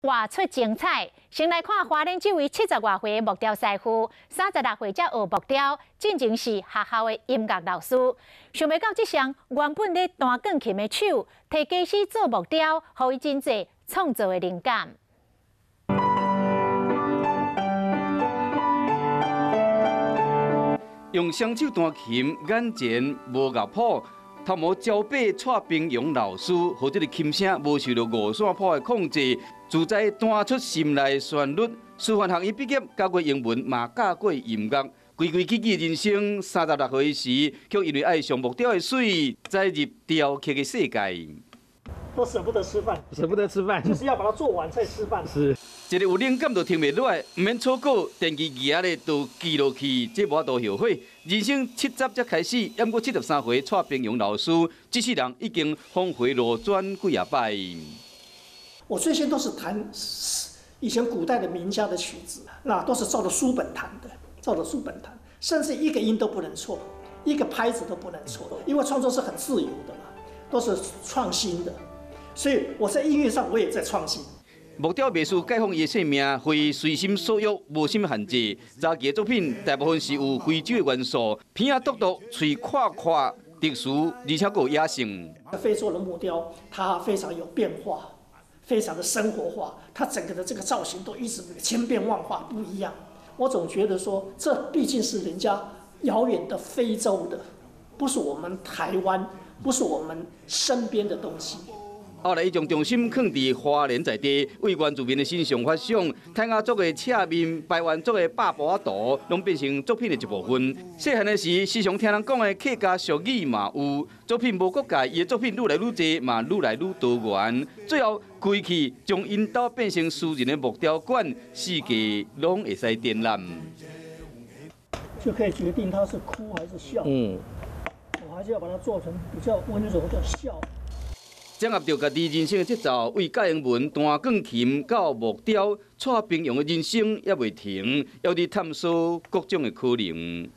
活出精彩。先來看花蓮這位70外歲木雕師傅，36歲才學木雕，進前是學校的音樂老師。想袂到這雙原本咧彈鋼琴的手，提家私做木雕，予伊真濟創作的靈感。用雙手彈琴，眼前無樂譜。頭毛招伯蔡平陽老師，予這个琴聲無受著五線譜的控制，自在彈出心內旋律。師範學院畢業，教過英文，嘛教過音樂。規規矩矩人生36歲時，卻因為愛上木雕的媠，走入雕刻的世界。都捨不得吃飯，捨不得吃飯，就是要把它做完再吃飯。是，一個有靈感就停袂落來，毋免草稿，電機機咧就記落去，這無法度後悔。人生70才開始，猶閣73歲，蔡平陽老師，這世人已經峰迴路轉幾仔擺。我最先都是彈以前古代的名家的曲子，那都是照着書本彈的，照着書本彈，甚至一個音都不能錯，一個拍子都不能錯，因為創作是很自由的嘛，都是創新的。所以我在音樂上我也在創新。木雕藝術解放伊的生命，非隨心所欲，無啥物限制。早期的作品大部分是有非洲的元素，鼻仔獨獨，喙闊闊，特殊，而且閣有野性。非洲的木雕，它非常有變化，非常的生活化，它整個的這個造型都一直千變萬化，不一樣。我總覺得說，這畢竟是人家遙遠的非洲的，不是我們台灣，不是我們身邊的東西。後來，伊將重心放佇花蓮在地，為原住民的身上發想，泰雅族的赤面、排灣族的百步仔圖，攏變成作品的一部分。細漢的時，時常聽人講的客家俗語嘛有，作品無國界，伊的作品愈來愈濟，嘛愈來愈多元。最後，規氣將𪜶兜變成私人的木雕館，四界攏會使展覽。就可以決定他是哭還是笑。我還是要把它做成比較溫柔的笑。掌握著家己人生的節奏，為教英文、彈鋼琴到木雕，蔡平陽的人生猶未停，猶佇探索各種的可能。